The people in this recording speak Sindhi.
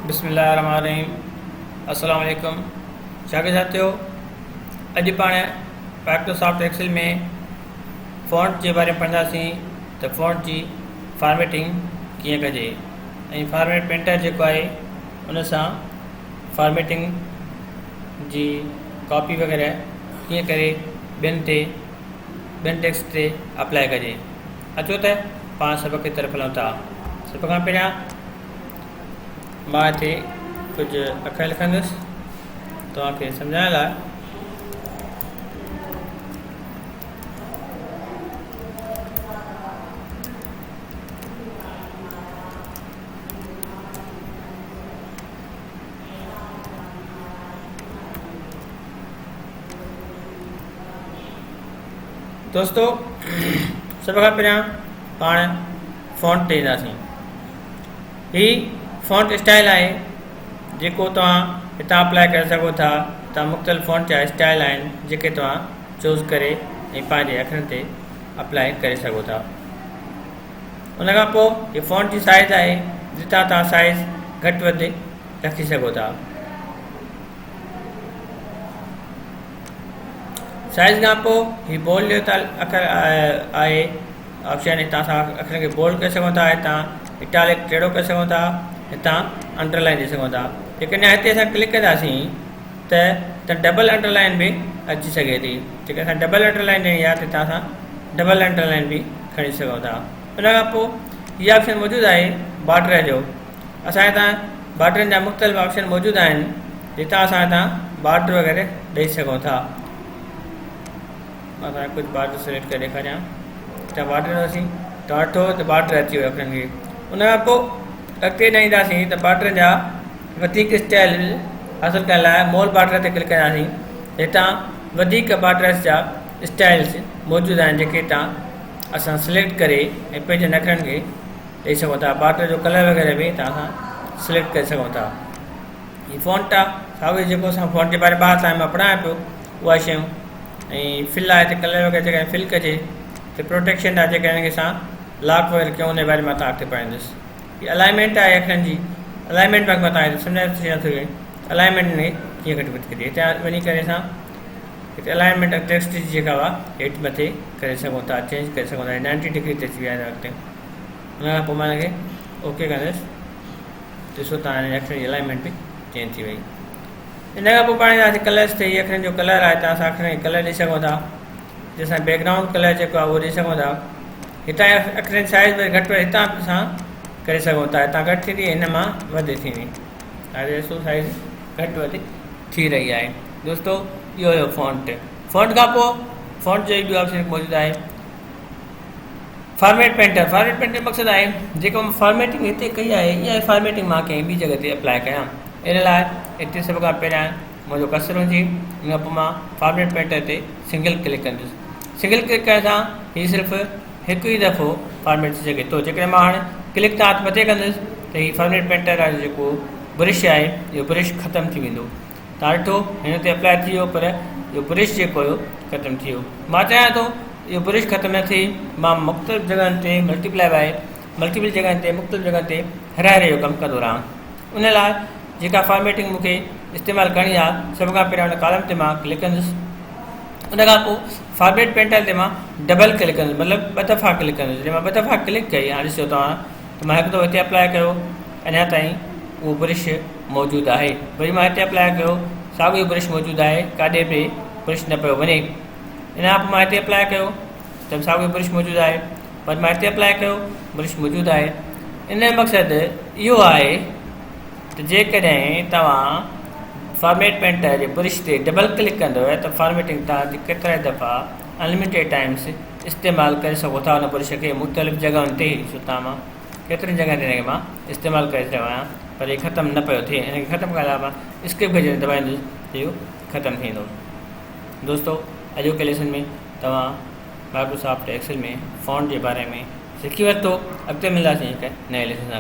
بسم الله الرحمن الرحيم السلام عليڪم شاگرد ساٿيو اڄ پاڻ مائڪروسافٽ ايڪسل ۾ فونٽ جي باري ۾ پڙهنداسين ته فونٽ جي فارميٽنگ ڪيئن ڪجي ۽ فارميٽ پينٽر جيڪو آهي ان سان فارميٽنگ جي ڪاپي وغيره ڪيئن ڪري ٻين تي ٻين ٽيڪسٽ تي اپلائي ڪجي اچو ته پاڻ سبق جي طرف هلون ٿا سڀ کان پهريان مان هتي ڪجهه اکر لکندس توهان کي سمجهائڻ لاء. دوستو سڀ کان پهريان پاڻ فونٽ تي اينداسين. هي فونٽ اسٽائل آهي جيڪو توهان هتان اپلائي ڪري سگهو ٿا. هتان مختلف فونٽ جا اسٽائل آهن جيڪي توهان چوز ڪري ۽ پنهنجي اکرن تي اپلائي ڪري سگهو ٿا. ان کان پوء هي فونٽ جي سائز آهي جتان توهان سائز گهٽ وڌ رکي سگهو ٿا. سائز کان پوء هي بولڊ جو اکر آهي آپشن هتان اسان اکرن کي بولڊ ڪري سگهون ٿا هتان اٽالڪ ٽيڙو ڪري سگهون ٿا هتان انڊر لائن ڏئي سگهون ٿا جيڪڏهن هتي اسان ڪلڪ ڪنداسين ته ته ڊبل انڊر لائن به اچي سگهي ٿي جيڪڏهن اسان ڊبل انڊر لائن ڏيڻي آهي ته هتان اسان ڊبل انڊر لائن به کڻي سگهون ٿا ان کان پوء هي آپشن موجود آهي بارڊر جو اسان هتان بارڊرن جا مختلف آپشن موجود آهن جتان اسان هتان بارڊر وغيره ڏئي سگهون ٿا مان توهان کي ڪجهه بارڊر سليڪٽ ڪري ڏيکاريان هتان بارڊر ڏنوسين توهان ڏٺو ته بارڊر اچي ويو اکرن کي ان کان پوء اڳتي نه اينداسين ته بارڊر جا وڌيڪ اسٽائل حاصل ڪرڻ لاء مور بارڊر تي ڪلڪ ڪنداسين هتان وڌيڪ بارڊرس جا اسٽائلس موجود آهن جيڪي هتان اسان سليڪٽ ڪري ۽ پنهنجن اکرن کي ڏئي سگهون ٿا بارڊر جو ڪلر وغيره به هتان اسان سليڪٽ ڪري سگهون ٿا هي فونٽ آ ساڳيو جيڪو اسان فونٽ جي باري ۾ ٻاهر تائين مان پڙهايان پيو اها شيون ۽ فل آهي ته ڪلر وغيره جيڪڏهن فل ڪجي ته پروٽيڪشن آهي جيڪڏهن ان کي اسان لاڪ وغيره ڪيون ان جي باري ۾ مان توهان اڳتي پڙهائيندس هي الائنمينٽ آهي اکرن جي الائنمينٽ مان توهان کي سمجهائي ڇڏيان ٿو الائنمينٽ ۾ ڪيئن گهٽ وڌ ڪجي هتي وڃي ڪري اسان هتي الائنمينٽ آف ٽيڪسٽ جي جيڪا آهي هيٺ مٿي ڪري سگهون ٿا چينج ڪري سگهون ٿا 90 ڊگري تي اچي ويا آهن اڳتي ان کان پوء مان هن کي اوڪي ڪندس ڏسو تان هن اکرن جي الائنمينٽ به چينج ٿي وئي ان کان پوء پاڻ اينداسين ڪلرس تي هي اکرن جو ڪلر آهي تان اسان اکرن کي ڪلر ڏئي سگهون ٿا جنهن سان بيڪ گرائونڊ ڪلر جيڪو آهي اهو ڏئي سگهون ٿا هتان اکرن سائز به گهٽ هتان به اسان ڪري سگهون ٿا هتان گهٽ ٿيندي هن مان وڌ ٿيندي هاڻي ڏسو سائز گهٽ وڌ ٿي رهي آهي دوستو اهو هيو فونٽ فونٽ کان پوء فونٽ جو ٻيو آپشن موجود آهي فارميٽ پينٽر فارميٽ پينٽر مقصد آهي جيڪا مان فارميٽنگ هتي ڪئي آهي اها ئي فارميٽنگ مان ڪنهن ٻي جڳهه تي اپلائي ڪيان ان لاء هتي سڀ کان پهريان منهنجو ڪرسر هجي ان کان پوء مان فارميٽ پينٽر تي سنگل ڪلڪ ڪندس سنگل ڪلڪ ڪرڻ سان هي صرف هڪ ئي دفعو فارميٽ ٿي سگهي ٿو جيڪڏهن مان هاڻي ڪلڪ تان هٿ مٿي ڪندس ته هي فارميٽ پينٽر وارو جيڪو برش آهي اهو برش ختم ٿي ويندو تان ڏٺو هن تي اپلائي ٿي ويو پر اهو برش جيڪو هيو ختم ٿي ويو مان چاهيان ٿو اهو برش ختم نه ٿئي مان مختلف جڳهن تي ملٽيپلائي باء ملٽيپل جڳهن تي مختلف جڳهن تي هرائي هرائي اهو ڪم ڪندو رهان ان لاء جيڪا فارميٽنگ مون کي استعمال ڪرڻي آهي سڀ کان پهريان ان ڪالم تي مان ڪلڪ ڪندس ان کان پوء فارميٽ پينٽر تي مان ڊبل ڪلڪ ڪندس مطلب ٻه دفعا ڪلڪ ڪندس جڏهن مان ٻه دفعا ڪلڪ ڪئي هاڻي ڏسو توهان ته مان هڪ دفعو هتي اپلائي ڪيو اڃا تائين اهو برش موجود آهي وري مان هتي اپلائي ڪيو ساڳيو برش موجود آهي ڪاڏي به برش نه پيو وڃي ان کان پوء مان هتي اپلائي ڪيو ته به ساڳيو برش موجود آهي وري مان هتي اپلائي ڪيو برش موجود آهي ان جو مقصد اهو آهي ته جيڪڏهن توهان فارميٽ پينٽر جي برش تي ڊبل ڪلڪ ڪندو ته فارميٽنگ توهان جي ڪيترائي دفعا انلميٽيڊ ٽائمس استعمال ڪري سگهو ٿا ان برش کي مختلف جڳهن تي ڇو ته مان ڪيترين جڳهن تي هن کي مان استعمال ڪري رهيو آهيان پر هي ختم نه پيو ٿئي هن کي ختم ڪرڻ لاء مان اسڪيپ کي جڏهن دٻائيندس ته اهو ختم ٿي ويندو دوستو اڄوڪي ليسن ۾ توهان مائڪروسافٽ ايڪسل ۾ فونٽ جي باري ۾ سکي ورتو اڳتي ملنداسين هڪ نئين ليسن سان.